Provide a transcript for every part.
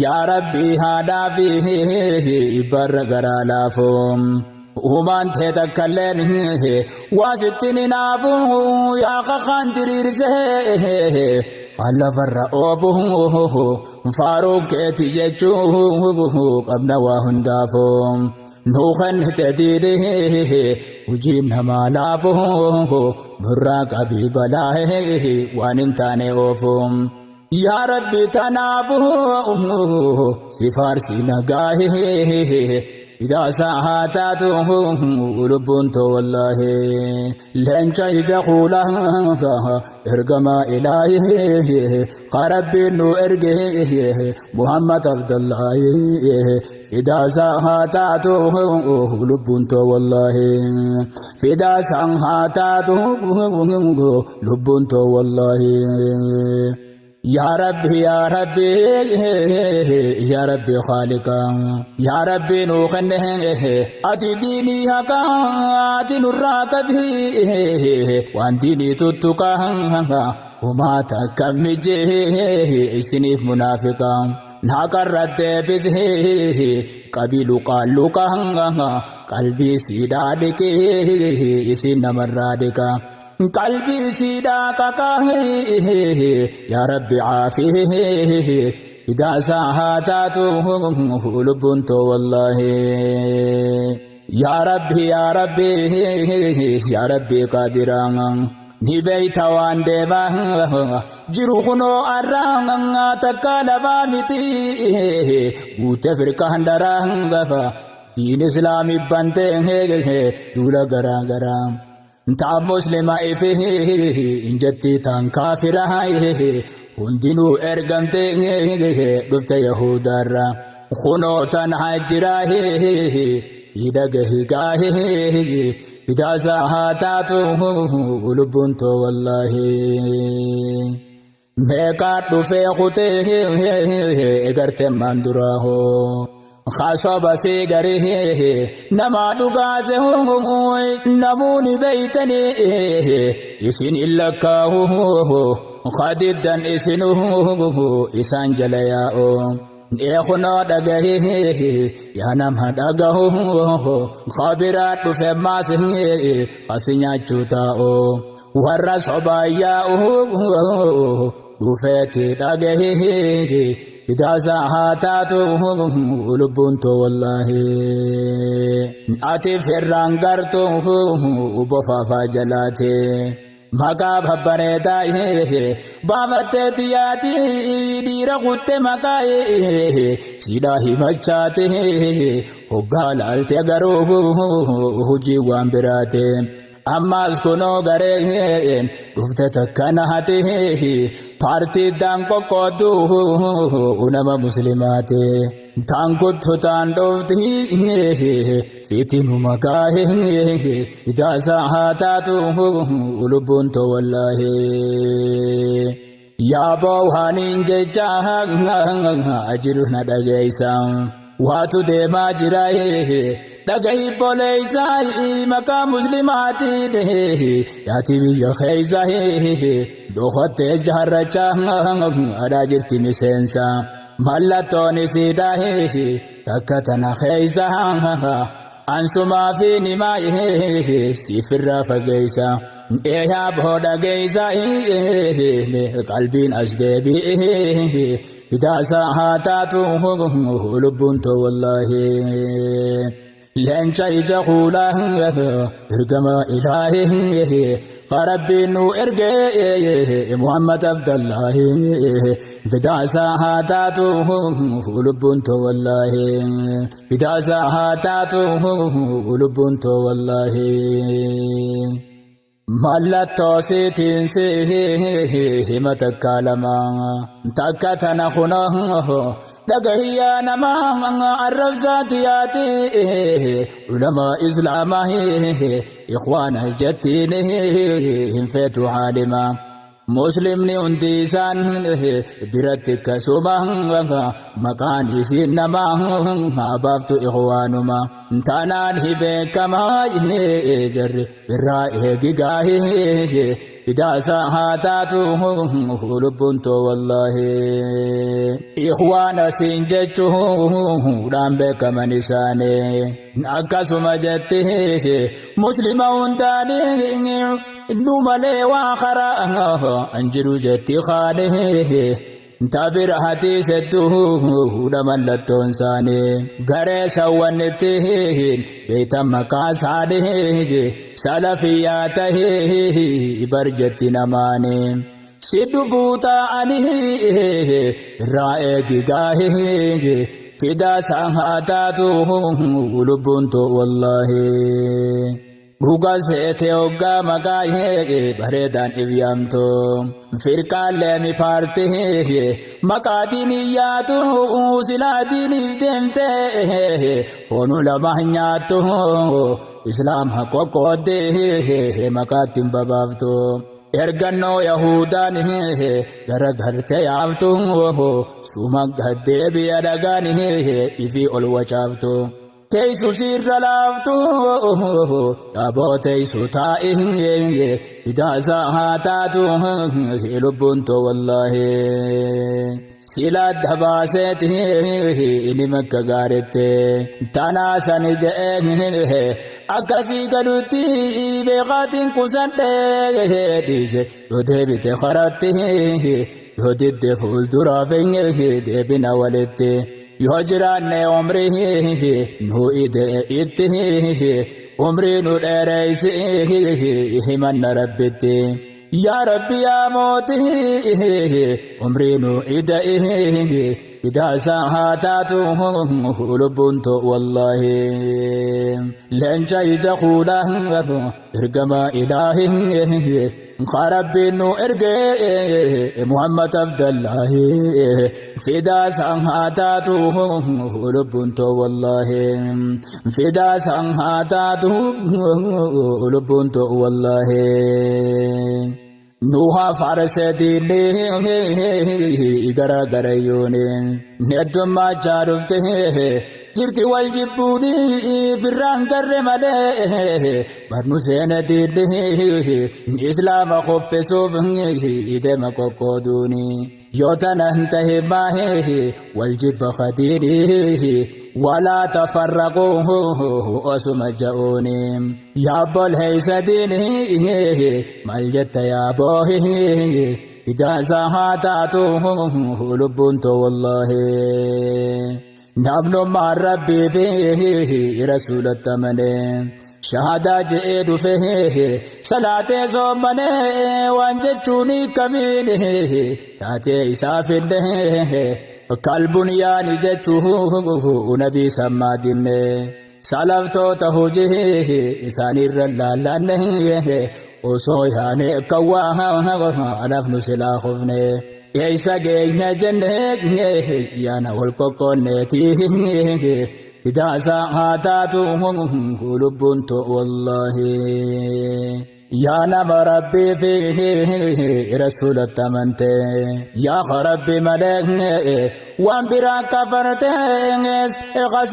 Yaa Rabbii haadhaa fi barra garaa laafoo. Uumaan tee takkalleen waa sitti ni naafu yaa kakaan diriirsee kan lafarra oofu faaruun keeti jechuu qabna waa hundaafu. Nuu kennite diini hojiin namaa laafu nurraa qabii balaa waan hin taane oofu. Yaa Rabbi tanaafu si faarsi nagaahi Idaasaa haa taatu lubbuun too wallaahi leenca ija kuula ergamaa ilaahi ka Rabbiin nu erge Muhammad Abdullaahi fidaasaa haa taatu lubbuun too wallaahi fidaasaa haa taatu lubbuun too wallaahi. Yaa Rabbi yaa Rabbi yaa Rabbi Khaaliqa yaa Rabbi nuu kenne ati diinii haqaa ati nurraa qabi waan diinii tuttuqa homaa takka mijee isiniif munaafiqa naqarra deebisi qabi luqaa luqa qalbii siidhaa dhiqee isin namarraa dhiqa. Qalbii siidhaa qaqaa yaa Rabbi caafii hidaasaa haa taatu lubbuun too wallaahi. Yaa Rabbi yaa Rabbi yaa Rabbi qaadiraa ni beeyta waan deemaa jiru kunoo arraa takka lamaa miti guute firqaan daraa diin islaamii bantee duula garaa garaa. Taa muslima ifi injetti taan kaafira hundinuu ergamte dhufte yahudaarra kunoo tan hajjira hidhagahi gaahi hidaasaa haa taatu lubbuun too wallaahi. Meeqaa dhufee kutee garte maan duraa hoo. Kasoba sii garii namaa dhugaase namuuni beeytanii isin hin lakkaahu kadiddan isinu isaan jala yaa'u. Eekunoo dhagahi yaa nama dhagahu kabiraa dhufe maas kasi nyaachuu taa'u. Warra sobaa yaa'u dhufeetti dhagahi hidaasaa haa taatu lubbuun too wallaahi. Ati firraan gartu bofaafaa jalaate maqaa babbareedaa baafattee tiyaati dhiira kutte maqaa sidhaa himachaate hoggaa laalte garuu hojii waan biraate. Ammaas kunoo gareen dhufte takka nahate paartii daan qoqqooddu nama muslimaate. Taan kuttu taan dhufti fitinuma gaahe hidaasaa haa taatu lubbuun too wallaahi. Yaa boohaniin jecha jiru na dhageessa. Waatu deemaa jira dhagahi boleessa maqaa muslimaatiin yaati biyya keessa dhokattee jaarracha adhaa jirti miseensa. Mallattoon isiidha takka tana keessa ansumaa fi nimaa siifirraa fageessa. Eeyaa booda geessa qalbiin as deebi'e. Hidaasaa haa taatu lubbuun too wallaahi. Leenca ija kuulaa ergama ilaahi Rabbiin nu erge Muhammad Abdallahi Fidaasaa haa taatu lubbuun too wallaahi. Fidaasaa haa taatu lubbuun too wallaahi. Mallattoo siitiin si hima takka lama takka tana kunoo dhagahiyyaa namaa arrabsaati yaati ulamaa islaamaa ikhwaana jettiin hin feetu caalimaa. Muslimni hundi isaan biratti akkasuma maqaan isiin namaa abaaftu ikhwaanuma tanaan hi beekamaa jarri birraa eegi gaahee. Fidaa haa taatu lubbuun too wallaahi. Ikhwaana siin jechuudhaan beekaman isaanii. Akkasuma jetti muslima hundaanii nu malee waa karaa an jiru jetti kaanii. Tabira hadiis hedduudha mallattoon isaanii. Garee sawwan ittiin beektan maqaa isaanii salafiyyaa tahee bar jetti namaanii. Si dhufuu taa'anii irraa eegi gaahee fidaa isaan haa taatu lubbuun too wallaahi. Dhuga seete hoggaa maqaa bareedaan if yaamtu. Firqaan leemi paartii maqaa diinii yaatu silaa diiniif deemte foonu lama nyaattu islaam qoqqooddee maqaatti hin babaaftu. Ergannoo Yahudaan gara garte yaaftu suma gaddeebi'a dhagaan ifii ol wacaaftu. Teessu sirra laaftu yaaboo teessu taa'i fidaasaa haa taatu lubbuun too wallaahi. Sila dabaaseeti inni makka gaaritti tanaa sani je'ee akkasii galutti beekaatiin kusadhee dhiise yoo deebite karatti yoo didde fuulduraaf deebina walitti. Yoo jiraanne umrii nu ide itti umrii nu dheereysi himanna rabbitti. Yaa Rabbi yaa mootii umrii nu ide fidaasaa haa taatu lubbuun too wallaahi. Leenca ija kuulaa ergamaa ilaahi Rabbiin nu ergee Muhammad Abdallahi fidaa isaan haa taatu lubbuun too wallaahi fidaa isaan haa taatu lubbuun too wallaahi. Nuha faarse diinni gara garayyooni heddummaachaa dhufte jirti wal jibbuuni firraan garre malee barnu seene diinni islaama kuffisuuf deema qoqqooduuni yoo tana hin tahe maahi wal jibba khadiini walaa tafarraquu osuma ja'uuni yaa obboleessa diini maal jetta yaa boohi fidaasaa haa taatu lubbuun too wallaahi. Namnummaan rabbii fi rasuulatti amanee shahadaa je'ee dhufe salaatee soommanee waan jechuun kamiin taatee isaa finne kalbun yaani jechuu nabii sammaa dinne salaftoota hojii isaaniirra laallanne osoo yaane akka waa anaf nu silaa kufne. Eessa geenya jenne yaana wal qoqqoonneeti fidaasaa haa taatu lubbuun too wallaahi. Yaa nama rabbii fi rasuulatti amante yaa rabbi malee waan biraa kafarte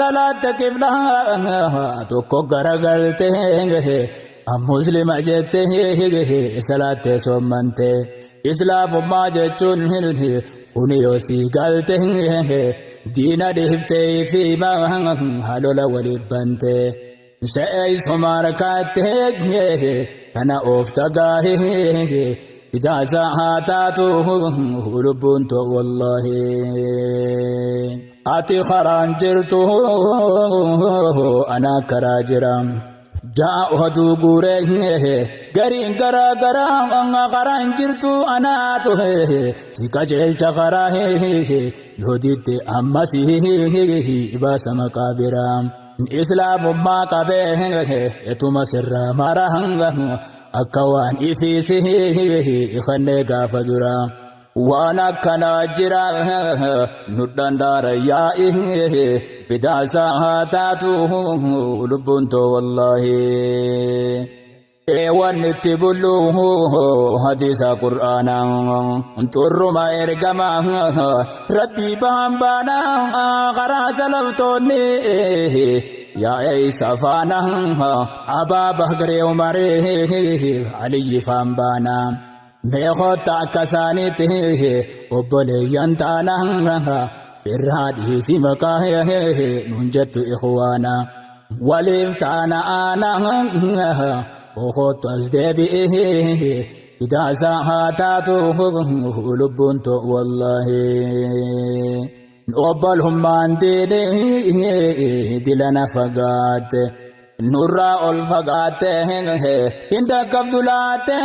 salaatte qiblaa tokko garagalte muslima jette salaatte soommante. Islaamummaa jechuun kuni yoo sii galte diina dhiiftee fi halola waliif bante. Se'eessuma harkaatti tana oofta gaahee fidaasaa haa taatu lubbuun too wallaahi. Ati karaan jirtu anaa karaa jira. Ja'a oduu guuree gariin garaa garaa karaan jirtu anaatu si qajeelcha karaa yoo didde ammas baasa maqaa biraa. Islaamummaa qabee etuma sirraa mara akka waan ifiisi kannee gaafa dura. Waan akkanaa jira nu dhandhaara yaa'i fidaasaa haa taatu lubbuun too wallaahi. Eewwan itti bullu hadiisa qur'aanaa xurruma ergamaa rabbii bahan baanaa karaa salaftoonni yaa eeysa faana abaa bagree umaree aliyyi faan baanaa. Mee kotta akka isaaniitti obboleeyyan taana firraa dhiisi maqaa nuun jettu ikhwaana. Waliif taana aana boqottu as deebi'i hidaasaa haa taatu lubbuun too wallaahi. Obbolummaan diinii dilana fagaatte. Nurraa ol fagaatte hin dhaqqabdu laatte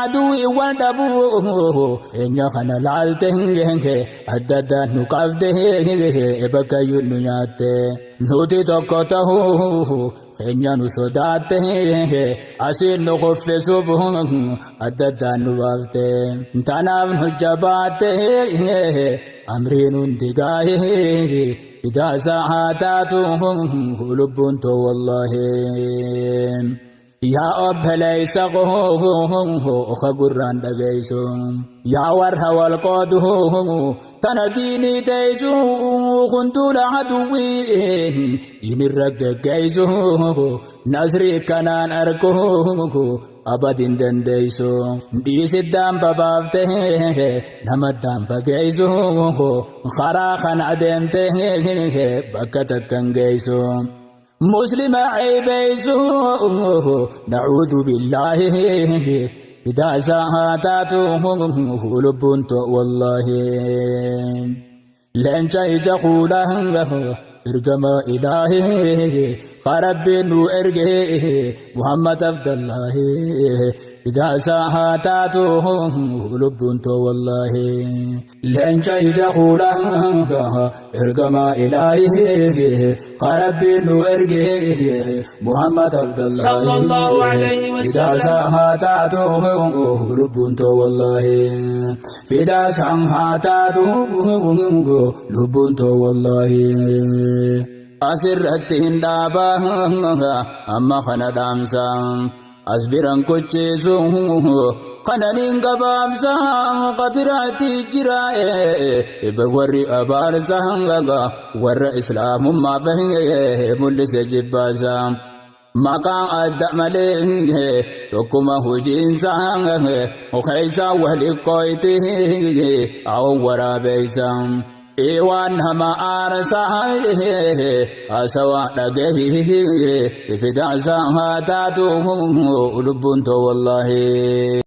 aduwwi wal dhabuu keenya kana laalte adda addaan nu qabde bakkayyuu nu nyaatte nuti tokko ta'uu keenya nu sodaatte asiin nu kuffisuuf adda addaan nu baafte tanaaf nu jabaatte amriin hundi gaahee Idaasa haa taatu lubbuun too wallaahi. Yaa obboleessa koo ka gurraan dhageessu. Yaa warra wal qoodu tana diinii teessu kun duula aduwwii diinirra geggeessu nasrii kanaan argu abad hin dandeessu. Dhiisiddaan babaafte namaddaan fageessu karaa kana adeemte bakka takka hin geessu. Muslima ceebeessu na'uudhu billaahi hidaasaa haa taatu lubbuun too wallaahi. Leenca ija kuulaa ergamaa ilaahi ka rabbiin nu erge Muhammad Abdallahi hidaasaa haa taatu lubbuun too wallaahi. Leenca ija kuulaa ergamaa ilaahi ka rabbiin nu erge Muhammad Abdallahi Sallallahu alayhi wa sallam. hidaasaa haa taatu lubbuun too wallaahi. Fidaasaan haa taatu lubbuun too wallaahi. Asirratti hin dhaabaa amma kana dhaamsa. As biran kocheesu kananiin gabaabsa qabiraatti jira warri abaarsa warra islaamummaa mul'ise jibbaasa. Maqaa adda malee tokkuma hojiinsa keessa wali qoyti awwan waraabeessa. Waan nama aarsa haasawaa dhagahi fidaasa haa taatu lubbuun too wallaahi.